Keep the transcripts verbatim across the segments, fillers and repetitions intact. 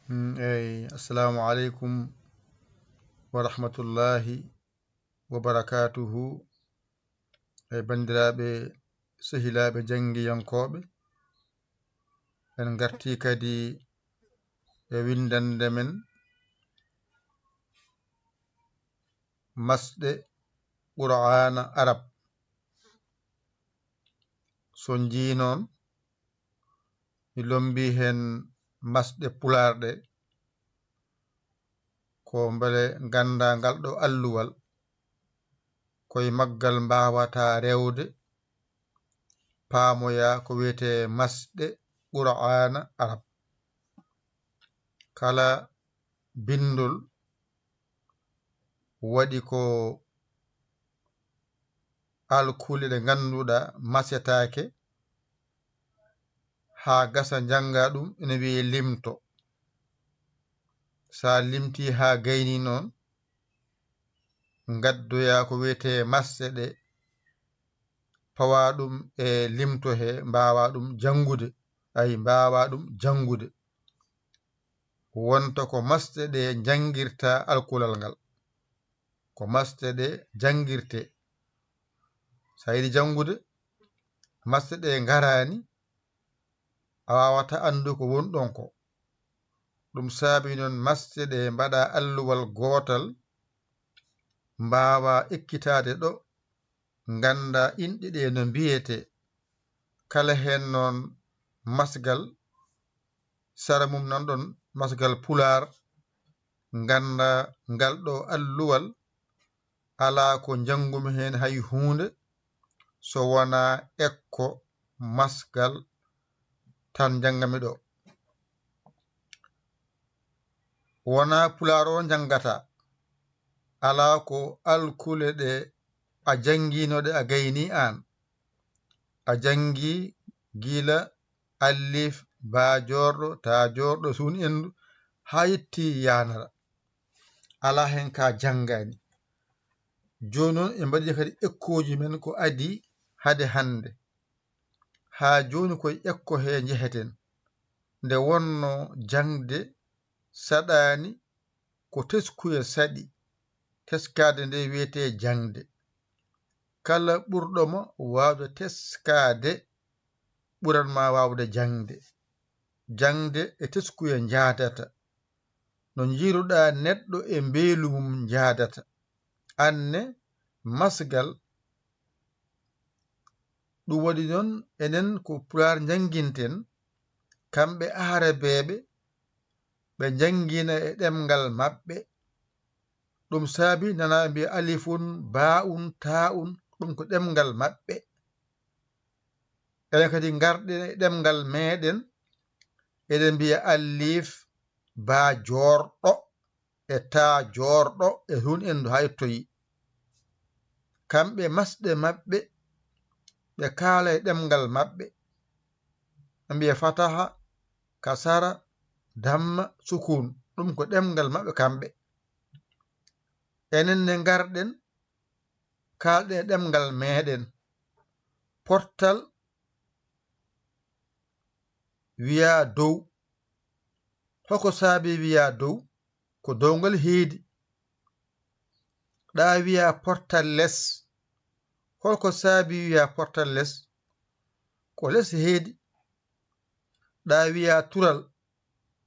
Mm, eyi, assalamu aleykum wa rahmatullahi wa barakatuhu. E banndiraaɓe, sehilaaɓe janngiyankooɓe, en ngartii kadi e winndannde men masɗe Qur'aana Arab. So njii noon, mi lommbii heen masɗe Pulaar ɗe, ko mbele nganndaa ngal ɗo alluwal, ko e maggal mbaawataa rewde, paamoyaa ko wiyetee masɗe Qur'aana Arab. Kala binndol waɗi ko alkule ɗe ngannduɗaa masetaake, haa gasa njannga ɗum ene wiyee limto. So a limtii haa gayni noon, ngaddoyaa ko wiyetee masɗe ɗe, pawaa ɗum e limto he, mbaawaa ɗum janngude, ay, mbaawaa ɗum janngude. Wonta ko masɗe ɗe njanngirta alkulal ngal. Ko masɗe ɗe janngirtee. So a yiɗi janngude, masɗe ɗe ngaraani, a waawataa anndude ko woni ɗoon ko. Ɗum saabii noon masɗe ɗe mbaɗaa alluwal gootal, mbaawaa ekkitaade ɗo, nganndaa inɗe ɗe no mbiyetee. Kala heen noon masgal, sara mum nan ɗoon masgal Pulaar, nganndaa ngal ɗo alluwal alaa ko njanngumi heen hay huunde so wonaa ekko masgal tan njanngami ɗo. Wonaa Pulaar o njanngataa, alaa ko alkule ɗe a janngiino ɗe a gaynii aan. A janngii gila alif, baa joorɗo, taa joorɗo, suun enndu, haa yettii yaanara. Alaa heen ka janngaani. Jooni noon en mbaɗii kadi ekkooji men ko adii hade hannde. Haa jooni ko e ekko he njeheten. Nde wonnoo jaŋde saɗaani, ko teskuya saɗi. Teskaade nde wiyetee jaŋde. Kala ɓurɗo ma waawde teskaade ɓuran ma waawde jaŋde. Jaŋde e teskuya njaadata. No njiiruɗaa neɗɗo e mbeelu mum njaadata. Aan ne masgal, ɗum waɗi noon enen ko Pulaar njannginten, kamɓe Aarabeeɓe ɓe njanngiina e ɗemngal maɓɓe. Ɗum saabii nanaa mbiya alifun, baa'un, taa'un, ɗum ko ɗemngal maɓɓe. Enen kadi ngarɗen e ɗemngal meeɗen, eɗen mbiya alif, baa joorɗo, e taa joorɗo, e huun enndu haa yettoyi. Kamɓe masɗe maɓɓe, ɓe kaala e ɗemngal maɓɓe. Ɓe mbiya fataha, kasara, damma, sukun. Ɗum ko ɗemngal maɓɓe kamɓe. Enen ne ngarɗen, kaalɗen e ɗemngal meeɗen. Portal wiyaa dow. Hoko saabii wiyaa dow? Ko downgal heedi. Ɗa wiyaa portal les. Holko saabii wiyaa portal les? Ko les heedi. Ɗa wiyaa tural.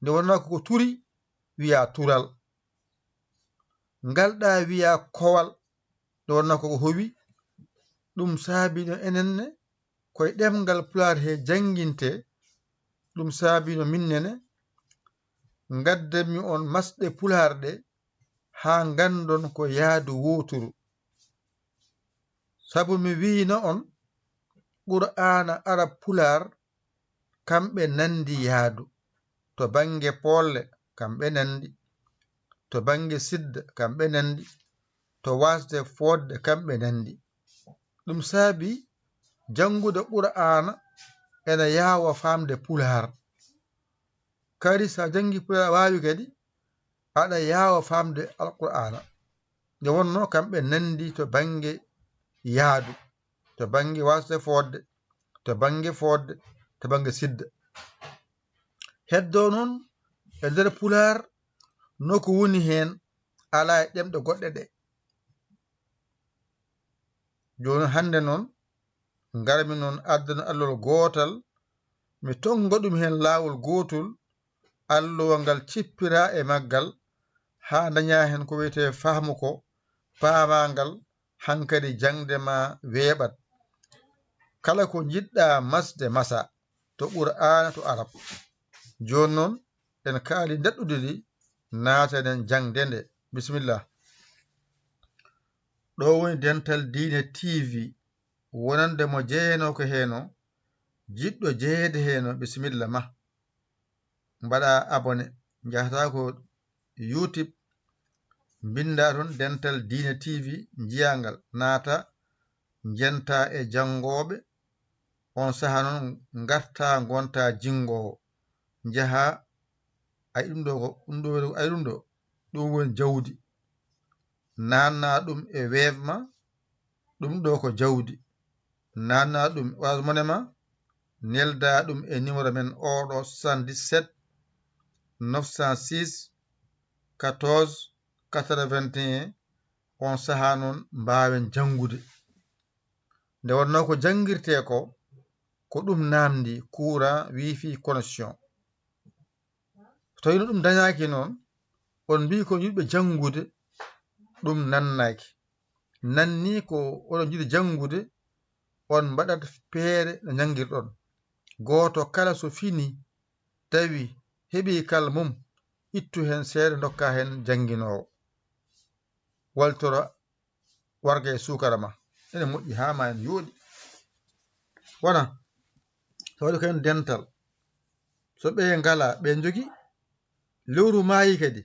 Nde wonnaa ko ko turi, wiyaa tural. Ngal ɗa wiyaa kowal. Nde wonnaa ko ko howi. Ɗum saabii no enen ne, ko e ɗemngal Pulaar he janngintee. Ɗum saabii no min nene, ngaddanmi on masɗe Pulaar ɗe, haa nganndon ko yaadu wooturu. Sabu mi wiino on, Qur'aana Arab Pulaar, kamɓe nanndi yaadu. To bannge poolle, kamɓe nanndi. To bannge sidda, kamɓe nanndi. To waasde fooɗde, kamɓe nanndi. Ɗum saabii janngude Qur'aana ena yaawa faamde Pulaar. Kadi, so a janngii Pulaar, a waawi kadi, aɗa yaawa faamde Alqur'aana. Nde wonnoo kamɓe nanndi to bannge yaadu, to bannge waasde fooɗde, to bannge fooɗde, to bannge sidda. Heddoo noon E nder Pulaar, no ko woni heen alaa e ɗemɗe goɗɗe ɗe. Jooni hannde noon, ngarmi noon addana allol gootal, mi tonnga ɗum heen laawol gootol, alluwa ngal cippira e maggal, haa ndaña heen ko wiyetee fahmu ko, paamaa ngal, hankadi jaŋde ma weeɓat. Kala ko njiɗɗa masde masa, to Qur'aana, to Arab. Jooni noon, en kaali daɗɗude ndi, naataɗen jaŋde nde. Bisimilla. Ɗo woni Dental Diine T V, wonande mo jeyanoo ko heenoo, jiɗɗo jeyeede heenoo, bisimilla ma. Mbaɗa abonné, njahata ko YouTube, mbinnda toon Dental Diine T V, njiyaa ngal, naata, njenta e janngooɓe, on sahaa noon ngarta ngonta jinngoowo, njaha, ay ɗum ɗo ko, ɗum ɗo, ay ɗum ɗo, ɗum woni jawdi. Naanna ɗum e weef ma, ɗum ɗo ko jawdi. Naanna ɗum Orange Money ma, nelda ɗum e numéro men oo ɗo, soixante-dix-sept neuf cent six quatorze quatre-vingt-un, on sahaa noon mbaawen janngude. Nde wonnoo ko janngirtee ko, ko ɗum naamndi, courant, wifi, connexion. So tawii no ɗum dañaaki noon, on mbii ko yiɗɓe janngude, ɗum nannaaki. Nanni ko oɗon njiɗi janngude, on mbaɗat feere no njanngirɗon. Gooto kala so fini, tawi heɓii kal mum, ittu heen seeɗa, ndokka heen jannginoowo. Waltoro warga e suukara ma. Ene moƴƴi haa ma en yooɗi. Wona, so waɗi ko en dental. So ɓe ngalaa, ɓe njogi, lewru maayi kadi,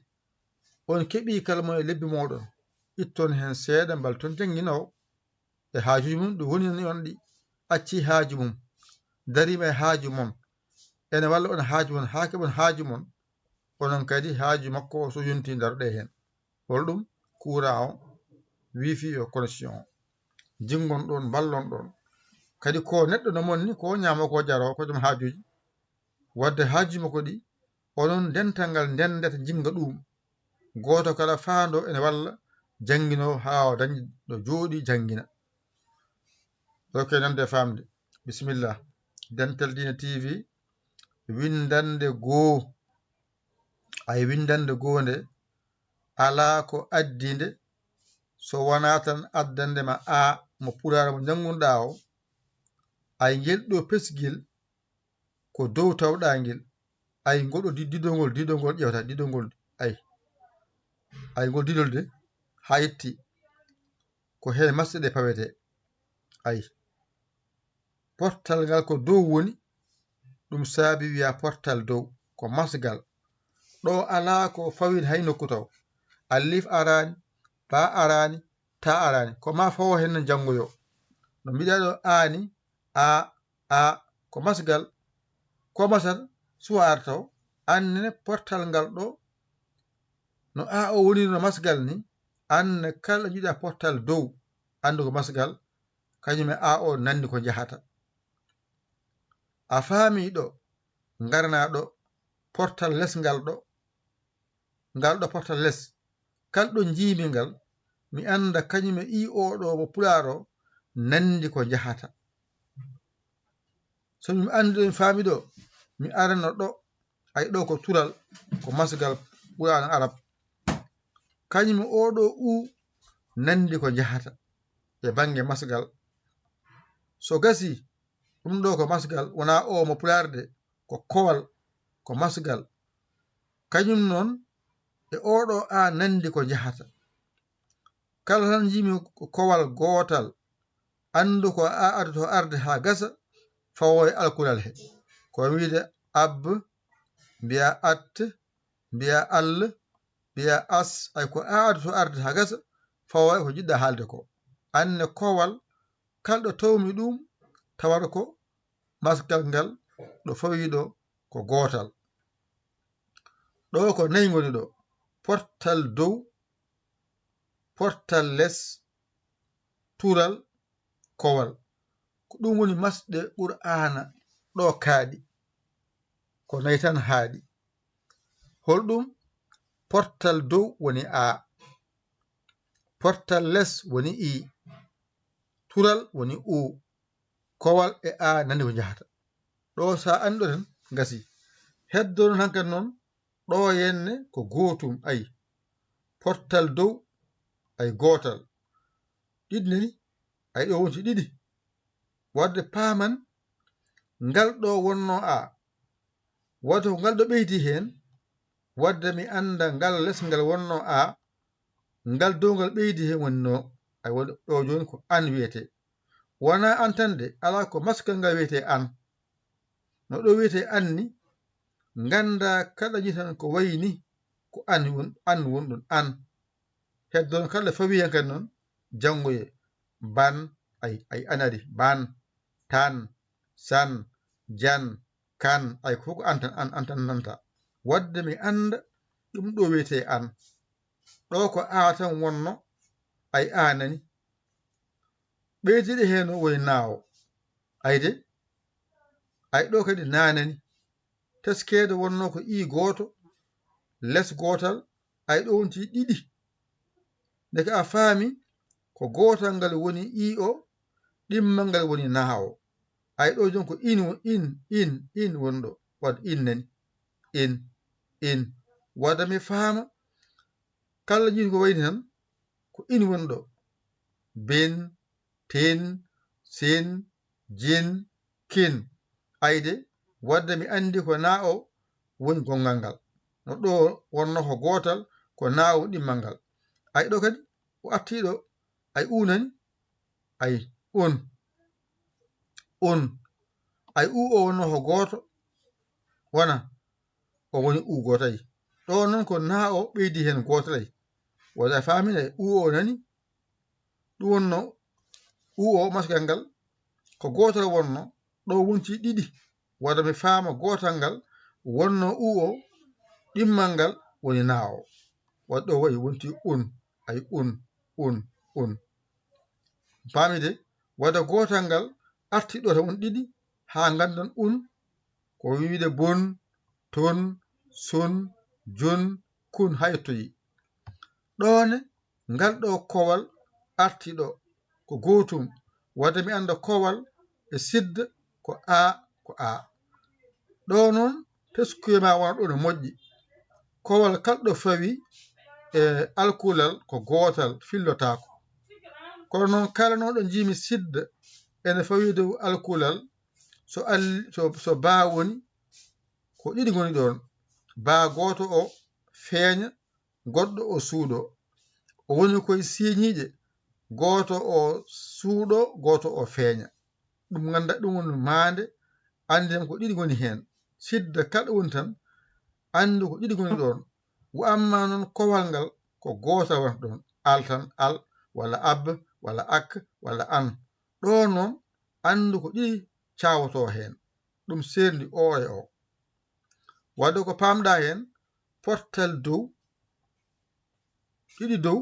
on keɓii kala mo e lebbi mooɗon, itton heen seeɗa, mbalton jannginoowo e haajuuji mum, ɗum woni on ɗi, acci haaju mum, dariima e haaju mon. Ene walla on haaju mon, haa keɓon haaju mon, onon kadi haaju makko o so yonti, ndaroɗee heen. Hol ɗum? Courant o, wifi o, connexion o. Jinngon ɗoon, mballon ɗoon. Kadi ko neɗɗo no mon ni, ko ñaamo, ko jaro, ko joom haajuuji. Wadde haajuuji makko ɗi, onon dental ngal ndendata, jinnga ɗum. Gooto kala faando ene walla jannginoo haa o daña ɗo jooɗi janngina. Ɗo ke nande famde. Bisimilla. Dental Diine T V, winndannde goo. Ay winndannde goo nde, alaa ko addi nde, so wonaa tan addande ma a mo Pulaar mo njanngunɗaa o. Ay ngel ɗo pesgel, ko dow tawɗaa ngel. Ay ngol ɗo di-, didol ngol, didol ngol ƴeewta, didol ngol, ay. Ay ngol didol de, haa yetti. Ko heen masɗe ɗe pawetee. Ay. Portal ngal ko dow woni, ɗum saabi wiya portal dow, ko masgal. Ɗo alaa ko fawii hay nokku taw. Alif araani, baa araani, taa araani. Ko maa fawo heen no janngoyoo. No mbiɗa ɗo aani, a, a, ko masgal. Ko masal, suwa artaw, anne portal ngal ɗo, no a o woni no masgal ni, anne kala jiɗa portal dow, anndu ko masgal, kañum e a o nanndi ko njahata. A faami ɗo, ngarna ɗo, portal les ngal ɗo, ngal ɗo portal les, kal ɗo njiimi ngal, mi annda kañum e i o ɗo mo Pulaar o nanndi ko njahata. So mi anndi ɗo, mi faami ɗo, mi arano ɗo, ay ɗo ko tural, ko masgal Qur'aan Arab. Kañum o ɗo u nanndi ko njahata e bannge masgal. So gasi, ɗum ɗo ko masgal, wonaa o mo Pulaar de, ko kowal, ko masgal. Kañum noon e o ɗo a nanndi ko njahata. Kala tan njiimi ko kowal gootal, anndu ko a addoto arde haa gasa, fawo e alkulal he. Ko wiyde ab, mbiya at, mbiya al, mbiya as, ay ko a addoto arde haa gasa, fawo e ko njiɗɗa haalde ko. Anne kowal, kala ɗo tawmi ɗum, tawata ko masgal ngal ɗo fawii ɗo ko gootal. Ɗo ko nayi ngoni ɗo, portal dow, portal les, tural, kowal. Ko ɗum woni masɗe Qur'aana ɗo kaaɗi. Ko nayi tan haaɗi. Holɗum? Portal dow woni A, portal les woni I, tural woni U, kowal e A nani ko njahata. Ɗo sa anndo tan gasi. Heddo noon hankadi noon ɗo yenne ko gootum ay. Portal dow ay gootal. Ɗiɗi nani ay ɗo wonti ɗiɗi. Wadde paaman ngal ɗo wonno A. Wadde ko ngal ɗo ɓeydi heen. Wadde mi annda ngal les ngal wonno A. Ngal dow ngal ɓeydi heen woni no. Ay woni ɗo jooni ko an wiyete. Wona an tan de, alaa ko maskal ngal wiyete an. No ɗo wiyete an ni, ngannda kala jitan ko wayi ni, ko an won, an wonɗon an. Heddo noon kala fawi heen kadi noon, janngoye ban, ay, ay anari, ban, tan, san, jan, kan, ay ko fof ko an tan, an, an tan nanta. Wadde mi annda ɗum ɗo wiyete an. Ɗo ko A tan wonno, ay A nani. Ɓeydiiɗo heen o woni naawo. Ayde, ay ɗo kadi naanani. Teskeede wonno ko I gooto, les gootal, ay ɗo wonti ɗiɗi. Ndeke a faami ko gootal ngal woni I o, ɗimmal ngal woni naawo. Ay ɗo jon ko in, wo-, in, in, in woni ɗo. Wadde in nani. In, in. Wadde mi faama, kala jiitu ko wayni tan, ko in woni ɗo. Bin, tin, sin, jin, kin. Ayde, wadde mi anndi ko na o woni gonngal ngal. No ɗo wonno ko gootal, ko na o ɗimmal ngal. Ay ɗo kadi, o artii ɗo, ay unani, ay un, un. Ay u o wonno ko gooto, wona o woni u gooto ay. Ɗo noon ko na o ɓeydi heen gootal ay. Wota faamine u o nani, ɗum wonno u o maskal ngal, ko gootal wonno, ɗo wonti ɗiɗi. Wata mi faama gootal ngal wonno u o, ɗimmal ngal woni na o. Wadde ɗo wayi wonti un, ay un, un, un. Paami de, wadde gootal ngal arti ɗo tan won ɗiɗi, haa nganndan un, ko wiide bun, tun, sun, jun, kun, haa yettoyi. Ɗoone, ngal ɗo kowal arti ɗo, ko gootum, wadde mi annda kowal e sidda ko A, ko A. Ɗo noon, teskuye ma wona ɗo no moƴƴi. Kowal kala ɗo fawi e alkulal ko gootal, fillotaako. Kono noon, kala noon ɗo njiimi sidda ene fawi dow alkulal, so al-, so, so baa woni, ko ɗiɗi ngoni ɗoon. Baa gooto o feeña, goɗɗo o suuɗo. O woni koye siiñiiɗe, gooto o suuɗo, gooto o feeña. Ɗum ngannda, ɗum woni maande, annden ko ɗiɗi ngoni heen. Sidda kala woni tan, anndu ko ɗiɗi ngoni ɗoon. Wa amma noon kowal ngal, ko gootal wonata ɗoon. Al tan, al, walla ab, walla ak, walla an. Ɗo noon, anndu ko ɗiɗi caawotoo heen. Ɗum seerndi o e o. Wadde ko paamɗaa heen, portal dow, ɗiɗi dow,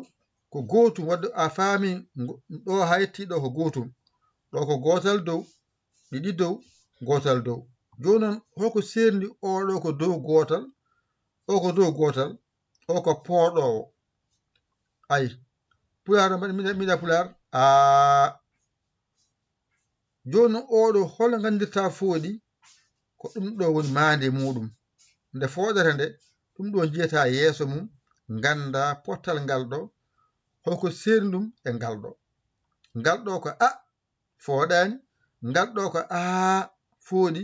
ko gootum. Wadde a faami ngo-, ɗo hayti ɗo ko gootum. Ɗo ko gootal dow, ɗiɗi dow, gootal dow. Jooni noon, hoko seerndi o ɗo ko dow gootal, o ko dow gootal, o ko pooɗoowo. Ay, Pulaar, mbaɗi, miɗa, miɗa Pulaar, aa. Jooni oɗo, hol nganndirta fooɗi? Ko ɗum ɗo woni maande muuɗum. Nde fooɗata nde, ɗum ɗo njiyata yeeso mum, ngannda pottal ngal ɗo, hoko seerndi ɗum e ngal ɗo. Ngal ɗo ko a, fooɗaani. Ngal ɗo ko aa, fooɗi.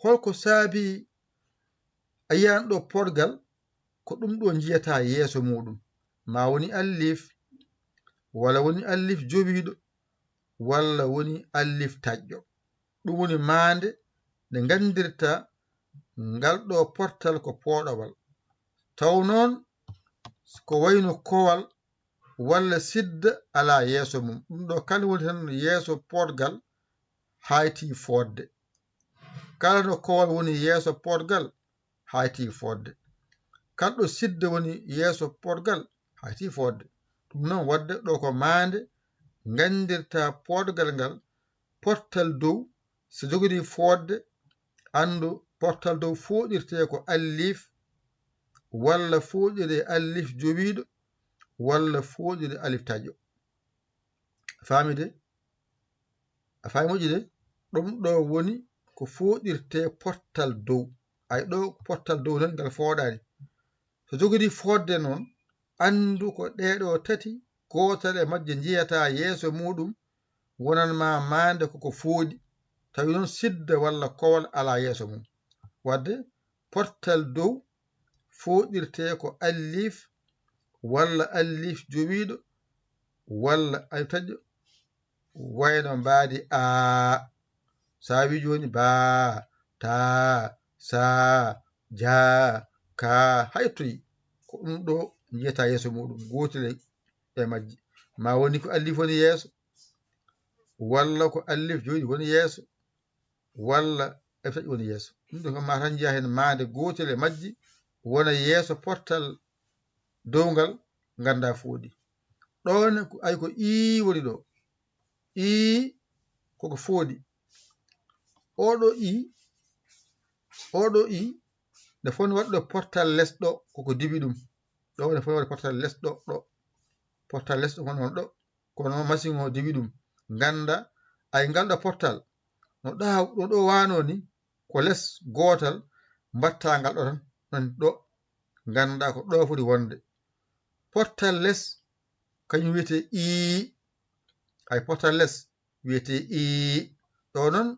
Holko saabi a yiyan ɗo poodgal? Ko ɗum ɗo njiyata yeeso muuɗum. Ma woni allif, walla woni allif jowiiɗo, walla woni allif taƴƴo. Ɗum woni maande nde nganndirta ngal ɗo portal ko pooɗowal. Taw noon ko wayno kowal walla sidda alaa yeeso mum. Ɗum ɗo kala woni tan yeeso poodgal hayti fooɗde. Kala no kowal woni yeeso poodgal, hayti fooɗde. Kala ɗo sidda woni yeeso poodgal, hayti fooɗde. Ɗum noon, wadde ɗo ko maande nganndirta poodgal ngal, portal dow, so jogori fooɗde, anndu portal dow fooɗirte ko allif, walla fooɗire alif jowiiɗo, walla fooɗire alif taƴƴo. Faami de? A faami moƴƴi de? Ɗum ɗo woni ko fooɗirtee pottal dow. Ay ɗo pottal dow nden ngal fooɗaani. So jogori fooɗde noon, anndu ko ɗee ɗoo tati, gootal e majje njiyataa yeeso muuɗum, wonan ma maande ko ko fooɗi, tawi noon sidda walla kowal alaa yeeso mum. Wadde pottal dow fooɗirtee ko alif walla alif jowiiɗo walla alif taƴƴo, wayno mbaadi aa. So a wii jooni baa, taa, saa, jaa, kaa, hay toy, ko ɗum ɗo njiyata yeeso muuɗum, gootel e majji. Ma woni ko alif woni yeeso, walla ko alif jowiiɗo woni yeeso, walla alif taƴƴo woni yeeso. Ɗum ɗo kam ma tan njiya heen maande gootel e majji wona yeeso pottal downgal, ngannda fooɗi. Ɗo ne ko, ay ko ii woni ɗo. Ii koko fooɗi. Oɗo ii, oɗo ii, nde foti waɗde pottal les ɗo, koko diwi ɗum. Ɗo ne foti waɗde pottal les ɗo, ɗo. Pottal les ɗo hono ɗo. Kono machine o diwi ɗum. Ngannda, ay ngal ɗo pottal. No ɗa, ɗo, ɗo wano ni, ko les gootal, mbatta ngal ɗo tan, non ɗo. Ngannda ko ɗo foti wonde. Pottal les, kañum wiyetee ii. Ay pottal les wiyetee ii. Ɗo noon,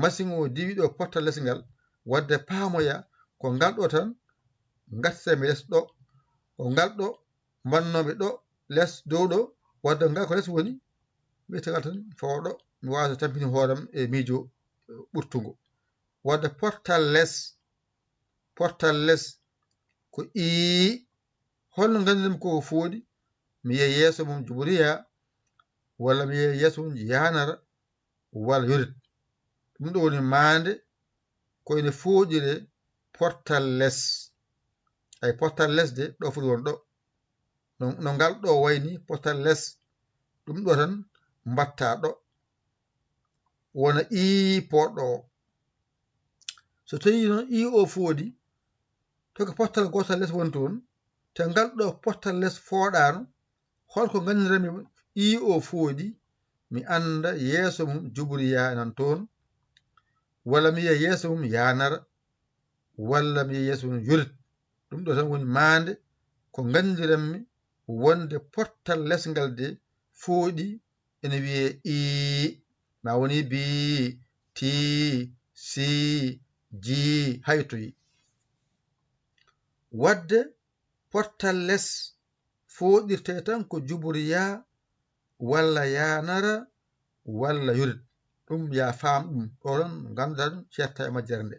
machine o diwi ɗo pottal les ngal, wadde paamoya ko ngal ɗo tan, ngattata mi les ɗo. Ko ngal ɗo, mbannoomi ɗo, les dow ɗo, wadde ngal ko les woni, wiyetee ngal tan fawo ɗo, mi waasa tampini hooram e miijo ɓurtungo. Wadde pottal les, pottal les ko ii. Holno nganndirmi ko fooɗi? Mi yiya yeeso mum juburiya, walla mi yiya yeeso mum yaanara, walla yorit. Ɗum ɗo woni maande ko ene fooɗire pottal les. Ay pottal les de, ɗo foti won ɗo. No, no ngal ɗo wayni pottal les, ɗum ɗo tan mbatta ɗo. Wona ii poɗɗo o. So tawi noon ii o fooɗi, to ko pottal gootal les woni toon, te ngal ɗo pottal les fooɗaano, holko nganndirami ii o fooɗi, mi annda yeeso mum juburiya nan toon, walla mi yiya yeeso mum yaanara, walla mi yiya yeeso mum yorit. Ɗum ɗo tan woni maande ko nganndiranmi wonde pottal les ngal de fooɗi ene wiyee ii, ma woni bii, tii, sii, jii, hay toyi. Wadde pottal les fooɗirtee tan ko juburiya walla yaanara walla yorit. Ɗum ya faam ɗum, ɗo tan ngannduɗaa ɗum, ceerta e majjere nde.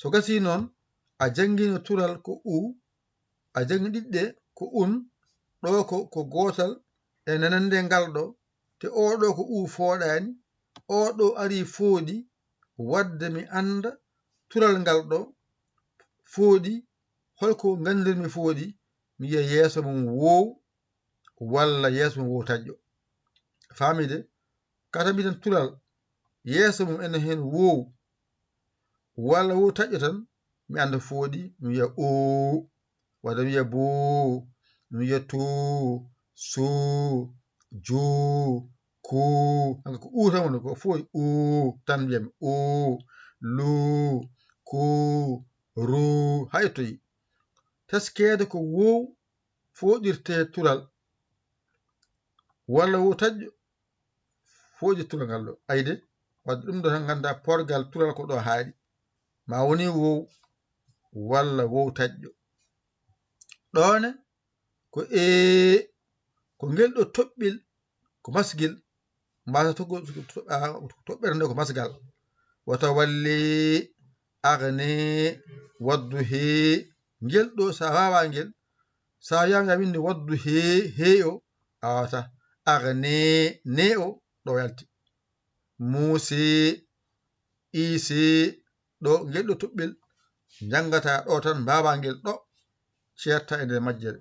So gasii noon, a janngino tural ko u, a jangi ɗiɗɗe ko un, ɗo ko, ko gootal e nanande ngal ɗo, te oo ɗo ko u fooɗaani, oo ɗo arii fooɗi, wadde mi annda tural ngal ɗo fooɗi, holko nganndirmi fooɗi, mi yiya yeeso mum woow, walla yeeso mum woow taƴƴo. Faami de? Kata mbiɗen tural, yeeso mum ene heen woow, walla woow taƴƴo tan, mi annda fooɗi, mi wiya oo, wadde mi wiya boo, mi wiya tuu, suu, juu, kuu. Hanka ko uu tan woni, ko fooɗi uu tan mbiyami, uu, luu, kuu, ruu, hay toyi. Teskeede ko woow fooɗirtee tural, walla woow taƴƴo fooɗirtee tural ngal ɗo. Ayde, wadde ɗum ɗo tan ngannda porgal tural ko ɗo haaɗi. Ma woni woow walla woow taƴƴo. Ɗo ne, ko ee, ko ngel ɗo toɓɓel, ko masgel, mbasa toɓɓere nde ko masgal. Wata walli, agni, wadduhi, ngel ɗo sa wawa ngel, sa yama ya winde wadduhi, he o, a wata, agni, ne o, ɗo yalti. Muusi, iisi, ɗo ngel ɗo toɓɓel, njanngata ɗo tan, mbawa ngel ɗo, ceerta e nder majjere.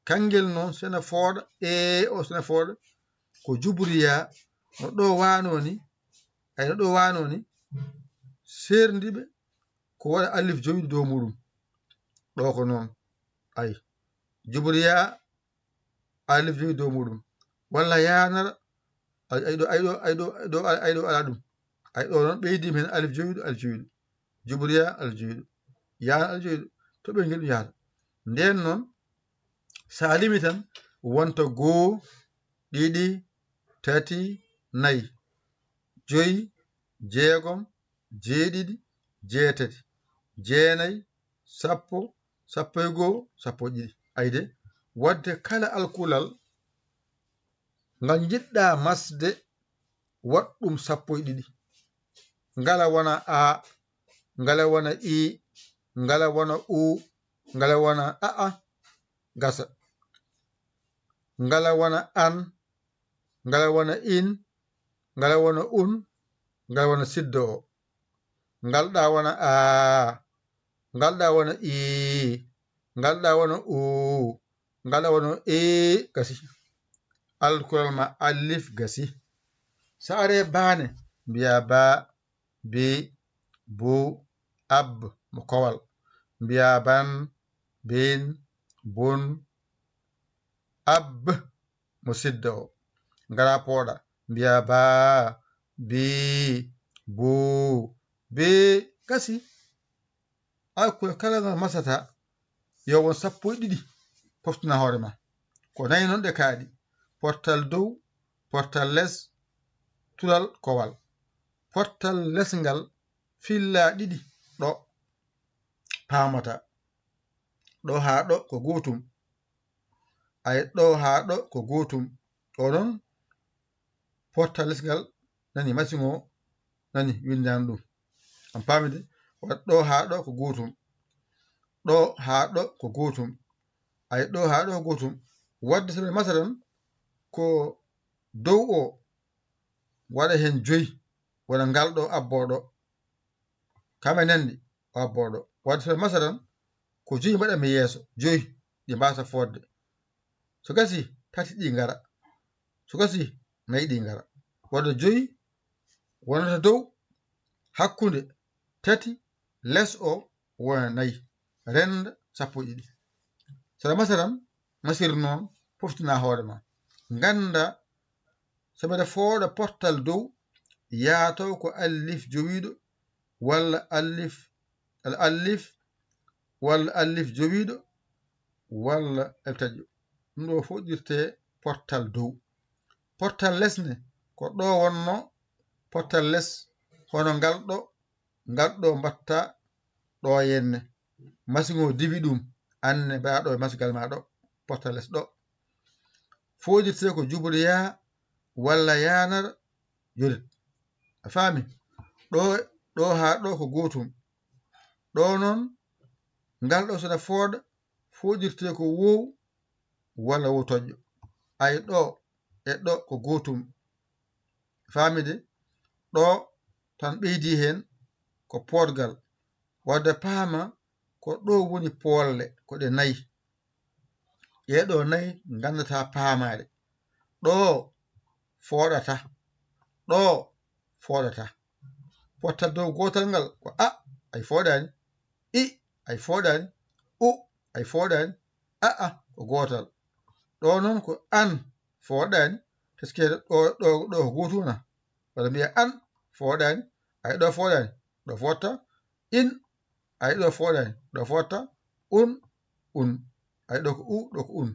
Kangel noon, sene fooɗa, ee o sene fooɗa, ko juburiya, no ɗo wano ni, ay no ɗo wano ni, seerndiɓe, ko waɗa alif jowi dow muɗum. ɗo ko noon. Ay, jubur yaa, alif jowi dow muɗum. Walla yaanara, ay, ay ɗo, ay ɗo, ay ɗo, ay ɗo, ay ɗo alaa ɗum. Ay ɗo noon ɓeydiima heen alif jowiiɗo, alif jowiiɗo. Jubur yaa, alif jowiiɗo. Yaana, alif jowiiɗo. To ɓeyngel ɗum yahata. Ndeen noon, so a limi tan, wonta goo, ɗiɗi, tati, nayi, joyi, jeegom, jeeɗiɗi, jeetati, jeenayi, sappo, sappo e goo, sappo e ɗiɗi. Ayde, waɗde kala alkulal ngal njiɗɗaa masde, waɗ ɗum sappo e ɗiɗi. Ngala wona a, ngala wona i, ngala wona u, ngala wona a, a, gasa. Ngala wona an, ngala wona in, ngala wona un, ngala wona siddo o. Ngal ɗa wona a, ngal ɗa wona i, ngal ɗa wona u, ngal ɗa wona e, gasi. Alkulal ma alif gasi. So are baane, mbiya ba, bi, bu, ab, mo kowal. Mbiya ban, bin, bun, ab, mo siddo o. Ngara pooɗa, mbiya ba, bi, bu, bi, gasi. Alkul kala ngal masata, yo won sappo e ɗiɗi. Poftina hoore ma. Ko nayi noon ɗe kaaɗi. Pottal dow, pottal les, tulal, kowal. Pottal les ngal filla ɗiɗi ɗo paamata. Ɗo haa ɗo ko gootum. Ay, ɗo haa ɗo ko gootum. Ɗo noon, pottal les ngal nani, masiŋ o nani, winndani ɗum. On paami de? Waɗ ɗo haa ɗo ko gootum. Ɗo haa ɗo ko gootum. Ay, ɗo haa ɗo ko gootum. Waɗde so mbiɗa masa tan, ko dow o waɗa heen joyi, wona ngal ɗo abboo ɗo. Kam e nanndi o abboo ɗo. Waɗde so masa tan, ko joyi mbaɗa mi yeeso, joyi ɗi mbaasa fodde. So gasi, tati ɗi ngara. So gasi, nayi ɗi ngara. Waɗa joyi wonata dow, hakkunde, tati, les o wona nayi. Rennda sappo e ɗiɗi. So masa tan, masir noon, poftina hoore ma. Ngannda, so mbeɗa fooɗa pottal dow, yaa taw ko alif jowiiɗo, walla alif, al alif, walla alif jowiiɗo, walla alif taƴƴo. Ɗum ɗo fof ƴirte pottal dow. Pottal les ne, ko ɗo wonno pottal les, hono ngal ɗo, ngal ɗo mbatta ɗo henne. Masiŋ o diwi ɗum, an ne mbaɗa ɗo e masigal ma ɗo, pottal les ɗo. Fof ƴirte ko jubru yaa walla yaanar yorit. A faami? Ɗo, ɗo haa ɗo ko gootum. Ɗo noon, ngal ɗo so ɗa fooɗa, fof ƴirte ko wow walla wow toƴƴo. Ay, ɗo e ɗo ko gootum. Faami de? Ɗo tan ɓeydi heen ko poodgal. Wadde paama ko ɗo woni poolle, ko ɗe nayi. Ɗee ɗo nayi nganndataa paamaade. Ɗo fooɗata, ɗo fooɗata. Pottal dow gootal ngal ko a, ay fooɗaani, i, ay fooɗaani, u, ay fooɗaani, a, a, ko gootal. Ɗo noon ko an fooɗaani, parce que ɗo, ɗo, ɗo ko gootum wona. Walla mbiya an fooɗaani, ay ɗo fooɗaani, ɗo fooɗta, in, ay ɗo fooɗaani, ɗo fooɗta, un, un. Ay ɗo ko u, ɗo ko un.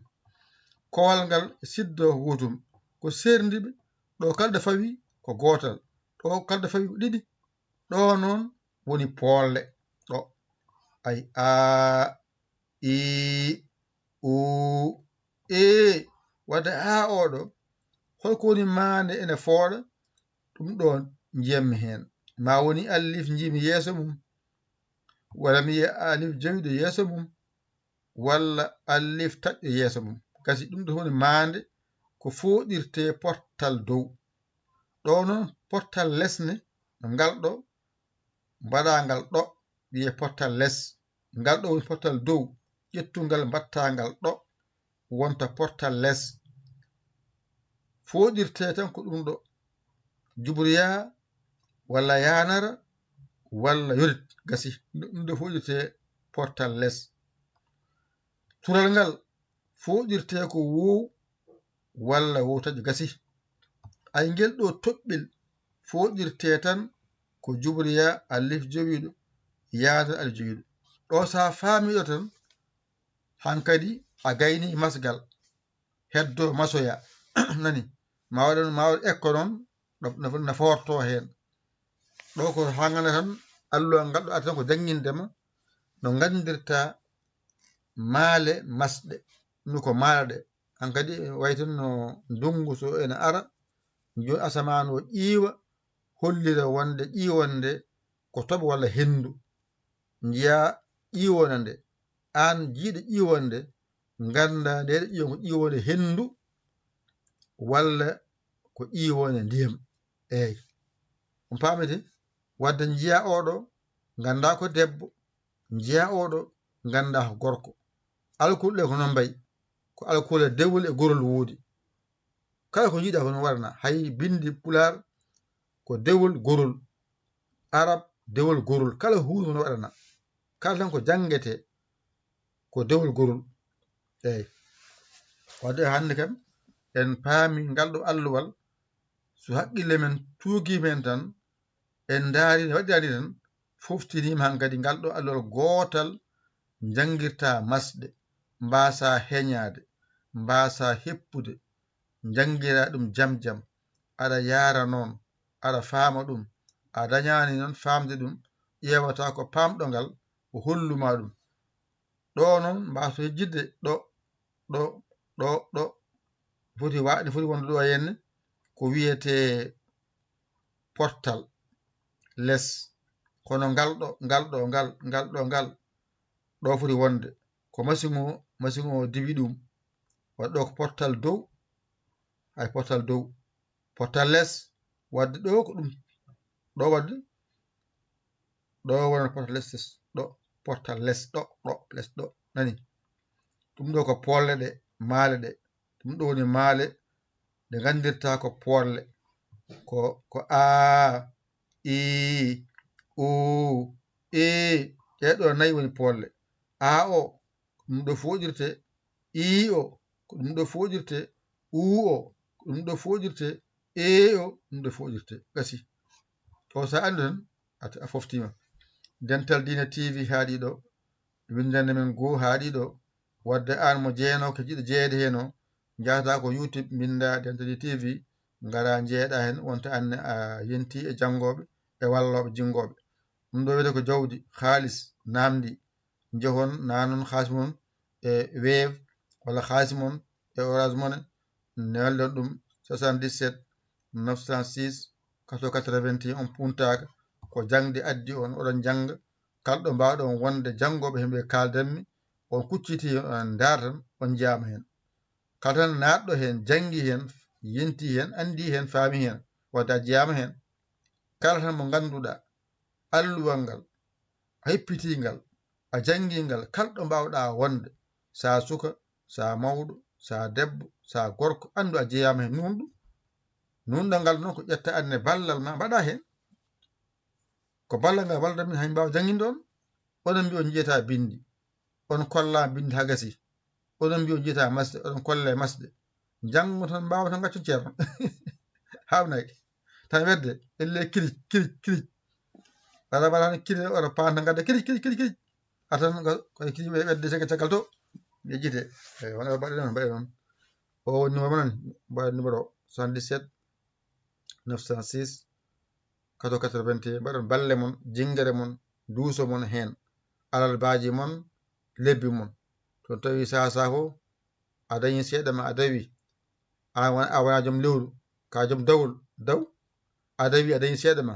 Kowal ngal e siddo ko gootum. Ko seerndiiɓe, ɗo kala ɗo fawi ko gootal. Ɗo kala ɗo fawi ko ɗiɗi. Ɗo noon woni poolle. Ɗo. Ay a, i, u, e. Wadde a oɗo, holko woni maande ene fooɗa? Ɗum ɗo njiyammi heen. Ma woni alif njiimi yeeso mum. Walla mi yiya alif jowiiɗo yeeso mum. Walla alif taƴƴo yeeso mum. Kasi ɗum ɗo woni maande ko fooɗirte pottal dow. Ɗo noon pottal les ne, no ngal ɗo, mbaɗa ngal ɗo, wiye pottal les. Ngal ɗo woni pottal dow, ƴettu ngal, mbatta ngal ɗo, wonta pottal les. Fooɗirte tan ko ɗum ɗo. Jubru yaa, walla yaanara, walla yorit, gasi. Ɗum ɗo fooɗirte pottal les. Tural ngal fooɗirtee ko woow walla woow taƴo gasi. Ay ngel ɗoo toɓɓel fooɗirtee tan ko jubriya alif jowiiɗo, yaa tan alif jowiiɗo. Ɗoo so a faamii ɗoo tan, hankadi a gaynii masgal, heddoo masoya. Nani? Ma waɗan, ma waɗ ekko noon, no, no, no foortoo heen. Ɗoo ko haa nganndaa tan, alluwal ngal ɗoo arta tan ko jannginde ma no nganndirtaa maale masɗe, no ko maale ɗe. Hankadi waytan no ndunngu so ene ara, jooni asamaan o ƴiiwa, hollira wonde ƴiiwonde ko toɓo walla henndu. Njiyaa ƴiiwonde nde, aan jiiɗo ƴiiwonde, nganndaa nde ɗo ƴiiwonde ko ƴiiwonde henndu walla ko ƴiiwonde ndiyam. Eey. On paamii de? Wadde njiyaa oɗo, nganndaa ko debbo, njiyaa oɗo, nganndaa ko gorko. Alkule ɗe ko noon mbayi. Ko alkule dewol e gorol woodi. Kala ko njiiɗaa ko noon waɗana. Hay binndi pulaar ko dewol gorol, arab dewol gorol. Kala huunde ko noon waɗana. Kala tan ko janngetee ko dewol gorol. Eey. Wadde hannde kam, en paami ngal ɗo alluwal. So haqqille men tuugii men tan, en ndaari, en waɗiraani tan, foftiniima hankadi ngal ɗo alluwal gootal, njanngirtaa masɗe, mbaasaa heñaade, mbaasaa heppude, njanngiraa ɗum jam jam, aɗa yaara noon, aɗa faama ɗum, a dañaani noon faamde ɗum, ƴeewataa ko paamɗo ngal, o hollu ma ɗum. Ɗo noon mbaaso hejjitde, ɗo, ɗo, ɗo, ɗo foti wa-, ne foti wonde ɗo henne, ko wiyetee portal les. Kono ngal ɗo, ngal ɗo, ngal, ngal ɗo, ngal ɗo foti wonde. Ko machine o, machine o diwi ɗum. Waɗi ɗo ko portal dow, hay portal dow. Portal les, wadde ɗo ko ɗum. Ɗo wadde, ɗo wonata portal les, les, ɗo, portal les, ɗo, ɗo, les, ɗo. Nani? Ɗum ɗo ko polle ɗe, maale ɗe. Ɗum ɗo woni maale ɗe nganndirtaa ko polle. Ko, ko A, I, U, E. Ɗee ɗo nayi woni polle. A o, ko ɗum ɗo fooɗirtee. I o, ko ɗum ɗo fooɗirtee. U o, ko ɗum ɗo fooɗirtee. E o, ɗum ɗo fooɗirtee. Gasi. To so a anndi tan, a, a foftiima. Dental Diine T V haaɗi ɗo. Winndande men goo haaɗi ɗo. Wadde aan mo jeenooke jiɗɗo jeyeede heen o, njahataa ko YouTube, mbinndaa Dental Diine T V, ngaraa njeeɗaa heen, wonta aan ne a yentii e janngooɓe, e wallooɓe jinngooɓe. Ɗum ɗo wiyetee ko jawdi, haalis, naamndi. Njehon, nanon haalis mon e Wave walla haalis mon e Orange Money, neldon ɗum soixante-dix-sept neuf cent six quatre-vingts quatre-vingt-un, on puntaaka, ko jaŋde addi on, oɗon jannga, kala ɗo mbaawɗon wonde janngooɓe hemɓe kaaldanmi, on kucciti heen, on ndaartan, on njaama heen. Kala tan naatɗo heen, janngi heen, yenti heen, anndi heen, faami heen, wadde a jeyaama heen. Kala tan mo ngannduɗaa alluwal ngal, a heppitii ngal, a janngi ngal, kala ɗo mbaawɗaa wonde, so a suka, so a mawɗo, so a debbo, so a gorko, anndu a jeyaama heen, nuunɗo. Nuunɗo ngal noon ko ƴetta anne ballal ma, mbaɗa heen. Ko ballal ngal wallata min, hay mbaawa jannginde on. Onon mbi on njiyataa binndi. On kollaa binndi haa gasi. Onon mbi on njiyataa masde, oɗon kolle masde. Janngo tan mbaawa tan ngaccon ceerno. Haawnaki. Tan wedde, elle kiric, kiric, kiric. Wala, wala tan kiric, wala paan tan ngadda kiric, kiric, kiric, kiric. A tan nga, koye kiric ɓe wedde caggal, caggal to. Yejjite. Eyi, wona mbaɗe noon, mbaɗe noon. O woni numéro mon, mbaɗe numéro soixante-dix-sept neuf cent six quatre-vingts quatre-vingt-un. Mbaɗon balle mon, jinngere mon, duuso mon heen. Alarabaaji mon, lebbi mon. To tawi sahaa sahaa fof, a dañi seeɗa ma a dawi. A wona, a wona joom lewru, ka joom dawol, daw. A dawi, a dañi seeɗa ma.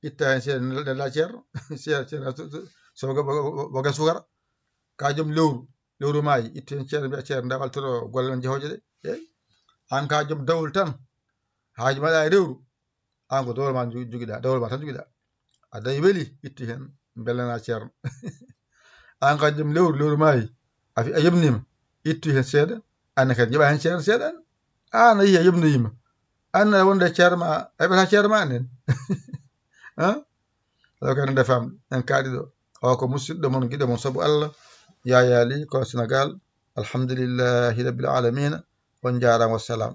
Itta heen seeɗa, nela, nela ceerno. Seeɗa, seeɗa, so, so, so waga, waga, waga sukara. Ka joom lewru, lewru maayi, ittu heen ceerno, mbiya ceerno, nda waltoro golle men jehooje ɗe. Eey. Aan ka joom dawol tan, haaju ma ɗa e lewru. Aan ko dawol ma njogi-, jogiɗa, dawol ma tan jogiɗa. A dañi weli, ittu heen, mbelana ceerno. Aan ka joom lewru, lewru maayi, a fi-, a yomniima, ittu heen seeɗa, aan kadi njoɓa heen ceerno seeɗa. Aan a yii a yomnoyiima. Aan aɗa wonde ceerno ma, a heɓata ceerno ma aan heen. Ha? Ɗo kadi nde famɗi, en kaaɗi ɗo. O ko musidɗo mon, giɗo mon, sabu Allah, Yaya Ly, ko Sénégal, Alhamdulillahi rabbil alamina. On njaaraama, wassalam.